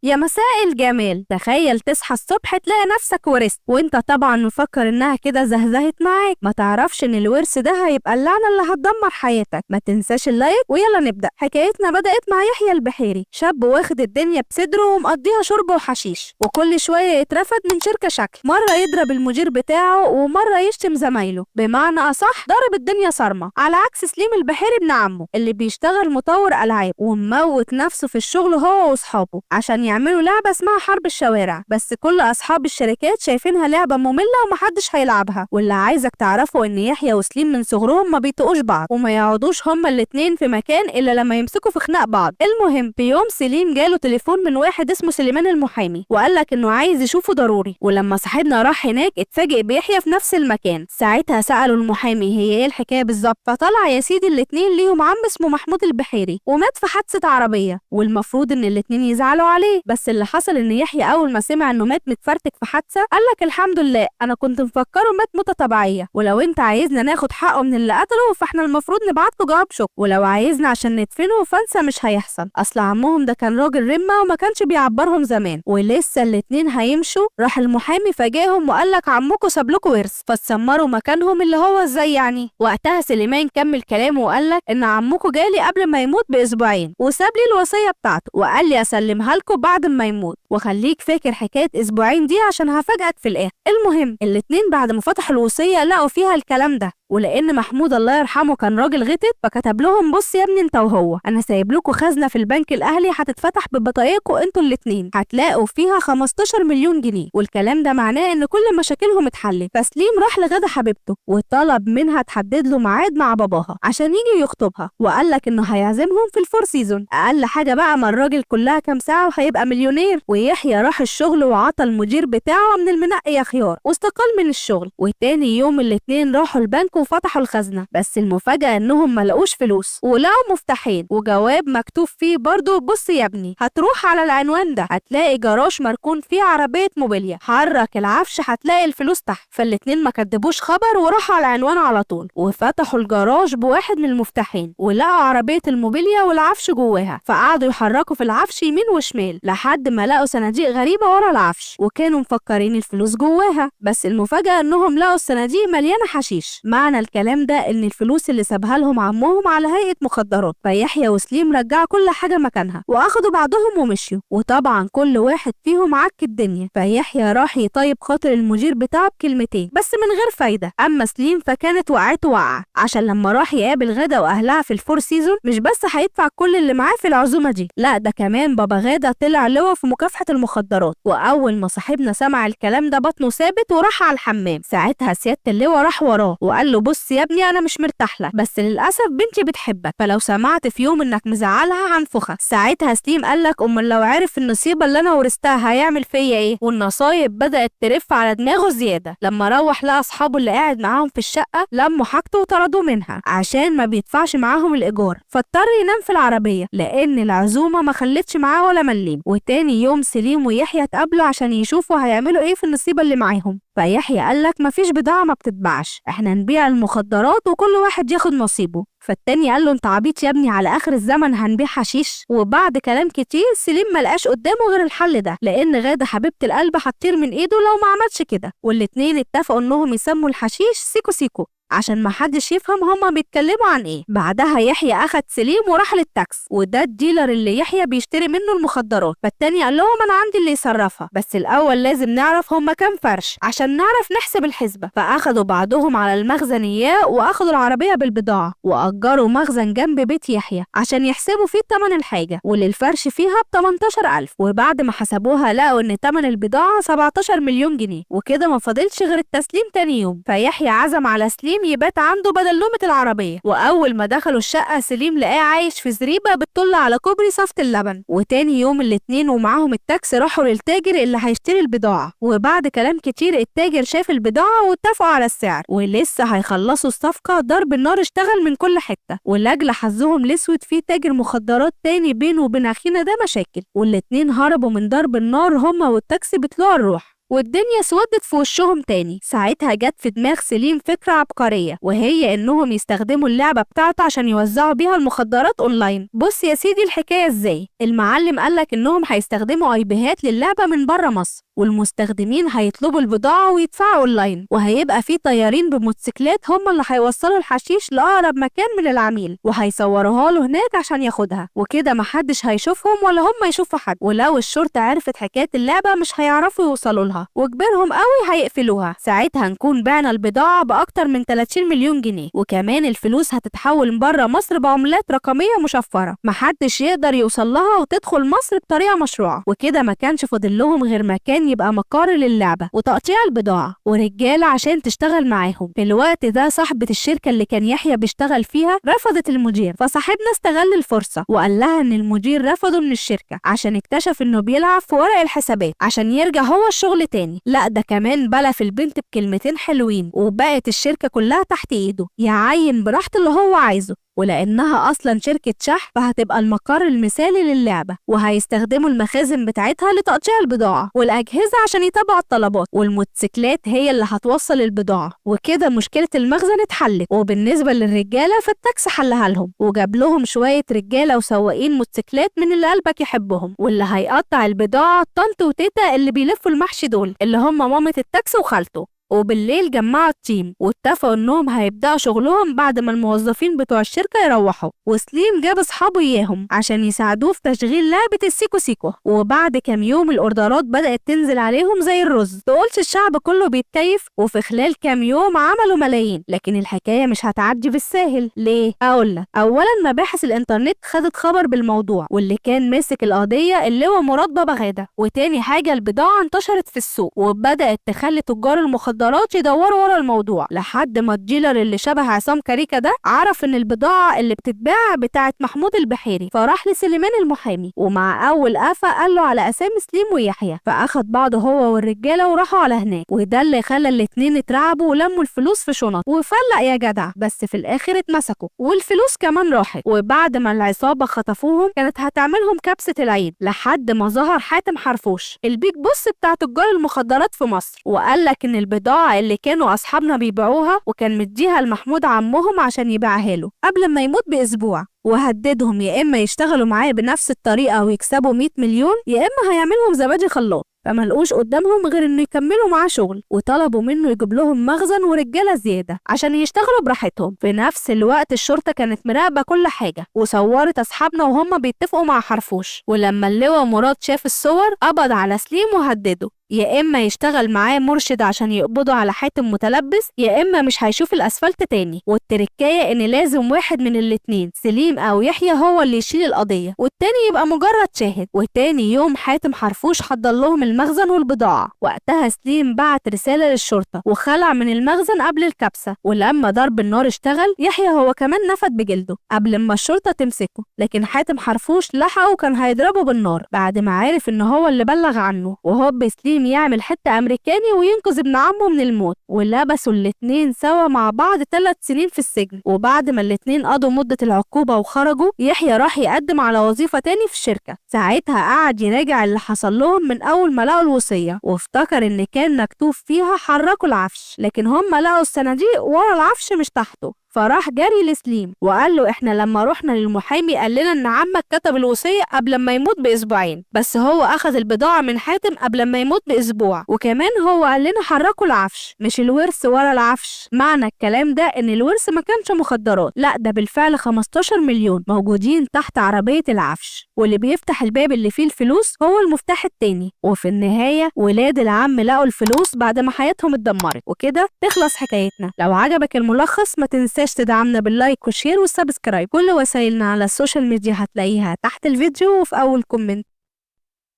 يا مساء الجمال. تخيل تصحى الصبح تلاقي نفسك ورثت، وانت طبعا مفكر انها كده زهزهت معاك، ما تعرفش ان الورث ده هيبقى اللعنة اللي هتدمر حياتك. ما تنساش ال like ويلا نبدا. حكايتنا بدات مع يحيى البحيري، شاب واخد الدنيا بصدره ومقضيها شرب وحشيش، وكل شوية يترفد من شركة شكل، مرة يضرب المدير بتاعه ومرة يشتم زمايله، بمعنى اصح ضرب الدنيا صارمة. على عكس سليم البحيري ابن عمه اللي بيشتغل مطور العاب وموت نفسه في الشغل هو واصحابه عشان يعملوا لعبة اسمها حرب الشوارع، بس كل أصحاب الشركات شايفينها لعبة مملة ومحدش هيلعبها. واللي عايزك تعرفه إن يحيى وسليم من صغرهم ما بيطيقوش بعض وما يقعدوش هما الاتنين في مكان إلا لما يمسكوا في خناق بعض. المهم في يوم سليم جاله تليفون من واحد اسمه سليمان المحامي وقال لك إنه عايز يشوفه ضروري، ولما صاحبنا راح هناك اتفاجئ بيحيى في نفس المكان. ساعتها سألوا المحامي هي ايه الحكاية بالظبط، فطلع يا سيدي الاتنين ليهم عم اسمه محمود البحيري ومات في حادثة عربية، والمفروض إن الاتنين يزعلوا عليه، بس اللي حصل ان يحيى اول ما سمع انه مات متفرتك في حادثه قال لك الحمد لله انا كنت مفكرة مات موته طبيعية، ولو انت عايزنا ناخد حقه من اللي قتله فاحنا المفروض نبعت له جواب شكر، ولو عايزنا عشان ندفنه فانسى مش هيحصل، اصل عمهم ده كان راجل رمه وما كانش بيعبرهم زمان. ولسه الاتنين هيمشوا راح المحامي فاجئهم وقال لك عمكم ساب لكم ورث، فاتسمروا مكانهم اللي هو ازاي يعني. وقتها سليمان كمل كلامه وقال لك ان عمكم جالي قبل ما يموت باسبوعين وساب لي الوصية بتاعته وقال لي اسلمها لكم بعد ما يموت، وخليك فاكر حكاية اسبوعين دي عشان هفاجئك في الاخر. المهم الاتنين بعد ما فتحوا الوصية لقوا فيها الكلام ده، ولان محمود الله يرحمه كان راجل غتت فكتب لهم بص يا ابني انت وهو، انا سايب لكم خزنه في البنك الاهلي هتتفتح ببطايقكم انتوا الاتنين، هتلاقوا فيها 15 مليون جنيه، والكلام ده معناه ان كل مشاكلهم اتحلت. فسليم راح لغدا حبيبته وطلب منها تحدد له ميعاد مع باباها عشان يجي يخطبها، وقال لك انه هيعزمهم في الفور سيزون، اقل حاجة بقى ما الراجل كلها كام ساعة وهيبقى مليونير. ويحيى راح الشغل وعطى المدير بتاعه من المنقي يا خيار واستقال من الشغل. وتاني يوم الاتنين راحوا البنك وفتحوا الخزنة، بس المفاجاة انهم ما لقوش فلوس ولقوا مفتاحين وجواب مكتوب فيه برضه بص يا ابني هتروح على العنوان ده هتلاقي جراج مركون فيه عربية موبيليا، حرك العفش هتلاقي الفلوس تحت. فالاتنين ما كدبوش خبر وراحوا على العنوان على طول وفتحوا الجراج بواحد من المفتاحين ولقوا عربية الموبيليا والعفش جواها، فقعدوا يحركوا في العفش يمين وشمال لحد ما لقوا صناديق غريبة ورا العفش وكانوا مفكرين الفلوس جواها، بس المفاجاة انهم لقوا الصناديق مليانة حشيش. معنى الكلام ده ان الفلوس اللي سابها لهم عمهم على هيئة مخدرات. فيحيى وسليم رجعوا كل حاجة مكانها واخدوا بعضهم ومشيوا، وطبعا كل واحد فيهم عك الدنيا. فيحيى راح يطيب خاطر المدير بتاعه بكلمتين بس من غير فايده، اما سليم فكانت وقعته وقعه، عشان لما راح يقابل غاده واهلها في الفور سيزون مش بس هيدفع كل اللي معاه في العزومة دي، لا ده كمان بابا غاده طلع لواء في مكافحة المخدرات. واول ما صاحبنا سمع الكلام ده بطنه ثابت وراح على الحمام. ساعتها سيادة اللواء راح وراه وقال له بص يا ابني انا مش مرتاح لك، بس للاسف بنتي بتحبك، فلو سمعت في يوم انك مزعلها هنفخك. ساعتها سليم قال لك امال لو عرف النصيبه اللي انا ورثتها هيعمل فيا ايه؟ والنصايب بدات ترف على دماغه زيادة. لما روح لقى اصحابه اللي قاعد معاهم في الشقة لموا حاجته وطردوه منها عشان ما بيدفعش معاهم الايجار، فاضطر ينام في العربية لان العزومة ما خلتش معاه ولا مليم. وتاني يوم سليم ويحيى اتقابلوا عشان يشوفوا هيعملوا ايه في النصيبه اللي معاهم. فيحيى قال لك مفيش بضاعة ما بتتباعش، احنا نبيع المخدرات وكل واحد ياخد نصيبه. فالتاني قال له انت عبيط يا ابني، على اخر الزمن هنبيع حشيش؟ وبعد كلام كتير سليم ما لقاش قدامه غير الحل ده، لان غاده حبيبه القلب هتطير من ايده لو ما عملش كده. والاتنين اتفقوا انهم يسموا الحشيش سيكو سيكو عشان ما حدش يفهم هما بيتكلموا عن ايه. بعدها يحيى اخد سليم وراح للتاكس، وده ال dealer اللي يحيى بيشتري منه المخدرات. فالتاني قال لهم انا عندي اللي يصرفها، بس الاول لازم نعرف هما كام فرش عشان نعرف نحسب الحسبة. فاخدوا بعضهم على المخزن اياه واخدوا العربية بالبضاعه واجروا مخزن جنب بيت يحيى عشان يحسبوا فيه تمن الحاجة، واللي الفرش فيها ب 18000. وبعد ما حسبوها لقوا ان تمن البضاعة 17 مليون جنيه، وكده ما فاضلش غير التسليم تاني يوم. فيحيى عزم على سليم يبات عنده بدل لومة العربية. وأول ما دخلوا الشقة سليم لقاه عايش في زريبة بتطل على كوبري صفت اللبن. وتاني يوم الاتنين ومعاهم التاكسي راحوا للتاجر اللي هيشتري البضاعة، وبعد كلام كتير التاجر شاف البضاعة واتفقوا على السعر، ولسه هيخلصوا الصفقة ضرب النار اشتغل من كل حتة. ولأجل حظهم الأسود في تاجر مخدرات تاني بينه وبين أخينا ده مشاكل، والاتنين هربوا من ضرب النار هما والتاكسي بطلوع الروح. والدنيا سودت في وشهم تاني. ساعتها جت في دماغ سليم فكرة عبقرية، وهي انهم يستخدموا اللعبة بتاعته عشان يوزعوا بيها المخدرات اونلاين. بص يا سيدي الحكاية ازاي. المعلم قالك انهم هيستخدموا IP هات للعبة من بره مصر، والمستخدمين هيطلبوا البضاعة ويدفعوا اونلاين، وهيبقى في طيارين بموتوسيكلات هم اللي هيوصلوا الحشيش لأقرب مكان من العميل، وهيصوروها له هناك عشان ياخدها، وكده محدش هيشوفهم ولا هم يشوفوا حد. ولو الشرطة عرفت حكاية اللعبة مش هيعرفوا يوصلوا لها، وكبرهم قوي هيقفلوها. ساعتها نكون بعنا البضاعة بأكتر من 30 مليون جنيه، وكمان الفلوس هتتحول من بره مصر بعملات رقمية مشفرة محدش يقدر يوصل لها وتدخل مصر بطريقة مشروعة. وكده ما كانش فاضل لهم غير مكان يبقى مقر للعبة وتقطيع البضاعة ورجالة عشان تشتغل معاهم. في الوقت ده صاحبة الشركة اللي كان يحيى بيشتغل فيها رفضت المدير، فصاحبنا استغل الفرصة وقال لها ان المدير رفضه من الشركة عشان اكتشف انه بيلعب في ورق الحسابات عشان يرجع هو الشغل تاني. لا ده كمان بلف البنت بكلمتين حلوين، وبقت الشركة كلها تحت ايده، يعين براحته اللي هو عايزه. ولأنها أصلا شركة شحن فهتبقى المقر المثالي للعبة، وهيستخدموا المخازن بتاعتها لتقطيع البضاعة والأجهزة عشان يتابعوا الطلبات، والموتوسيكلات هي اللي هتوصل البضاعة. وكده مشكلة المخزن اتحلت. وبالنسبة للرجالة فالتاكس حلها لهم، وجاب لهم شوية رجالة وسواقين موتوسيكلات من اللي قلبك يحبهم، واللي هيقطع البضاعة طنط وتيتا اللي بيلفوا المحشي دول اللي هم مامة التاكس وخالته. وبالليل جمعوا ال team واتفقوا انهم هيبدأوا شغلهم بعد ما الموظفين بتوع الشركة يروحوا، وسليم جاب اصحابه اياهم عشان يساعدوه في تشغيل لعبة السيكو سيكو. وبعد كام يوم الاوردرات بدأت تنزل عليهم زي الرز، تقولش الشعب كله بيتكيف. وفي خلال كام يوم عملوا ملايين. لكن الحكاية مش هتعدي بالساهل. ليه؟ اقول لك. اولا مباحث الانترنت خدت خبر بالموضوع، واللي كان ماسك القضية اللواء مراد بابا غادة. وتاني حاجة البضاعة انتشرت في السوق وبدأت تخلي تجار المخدرات يدوروا ورا الموضوع، لحد ما ال dealer اللي شبه عصام كاريكا ده عرف ان البضاعة اللي بتتباع بتاعت محمود البحيري، فراح لسليمان المحامي، ومع اول قفا قال له على اسامي سليم ويحيى، فاخد بعضه هو والرجاله وراحوا على هناك. وده اللي خلى الاتنين اترعبوا ولموا الفلوس في شنط وفلق يا جدع، بس في الاخر اتمسكوا والفلوس كمان راحت. وبعد ما العصابة خطفوهم كانت هتعملهم كبسة العيد، لحد ما ظهر حاتم حرفوش ال big boss بتاع تجار المخدرات في مصر، وقال لك ان البضاعة اللي كانوا اصحابنا بيبيعوها وكان مديها لمحمود عمهم عشان يبيعها له قبل ما يموت باسبوع، وهددهم يا اما يشتغلوا معاه بنفس الطريقة ويكسبوا 100 مليون يا اما هيعملهم زبادي خلاط. فملقوش قدامهم غير انه يكملوا معاه شغل، وطلبوا منه يجيب لهم مخزن ورجاله زيادة عشان يشتغلوا براحتهم. في نفس الوقت الشرطة كانت مراقبة كل حاجة وصورت اصحابنا وهم بيتفقوا مع حرفوش. ولما اللواء مراد شاف الصور قبض على سليم وهدده يا اما يشتغل معاه مرشد عشان يقبضوا على حاتم متلبس، يا اما مش هيشوف الاسفلت تاني. والتركايه ان لازم واحد من الاتنين سليم او يحيى هو اللي يشيل القضية والتاني يبقى مجرد شاهد. وتاني يوم حاتم حرفوش حضر لهم المخزن والبضاعه. وقتها سليم بعت رسالة للشرطة وخلع من المخزن قبل الكبسه، ولما ضرب النار اشتغل يحيى هو كمان نفد بجلده قبل ما الشرطة تمسكه، لكن حاتم حرفوش لحقه وكان هيضربه بالنار بعد ما عرف ان هو اللي بلغ عنه. وهوب سليم يعمل حتة أمريكاني وينقذ ابن عمه من الموت، ولبسوا الاتنين سوا مع بعض 3 سنين في السجن. وبعد ما الاتنين قضوا مدة العقوبة وخرجوا، يحيى راح يقدم على وظيفة تاني في الشركة. ساعتها قعد يراجع اللي حصل لهم من أول ما لقوا الوصية، وافتكر إن كان مكتوب فيها حركوا العفش، لكن هم لقوا الصناديق ورا العفش مش تحته. فراح جري لسليم وقال له احنا لما رحنا للمحامي قال لنا ان عمك كتب الوصية قبل ما يموت باسبوعين، بس هو اخذ البضاعة من حاتم قبل ما يموت باسبوع، وكمان هو قال لنا حركوا العفش مش الورث ورا العفش. معنى الكلام ده ان الورث ما كانش مخدرات، لا ده بالفعل 15 مليون موجودين تحت عربية العفش، واللي بيفتح الباب اللي فيه الفلوس هو المفتاح التاني. وفي النهاية ولاد العم لقوا الفلوس بعد ما حياتهم اتدمرت. وكده تخلص حكايتنا. لو عجبك الملخص ما تنساش تدعمنا بال like وال share وال subscribe. كل وسائلنا على ال social media هتلاقيها تحت الفيديو وفي أول comment.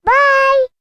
bye.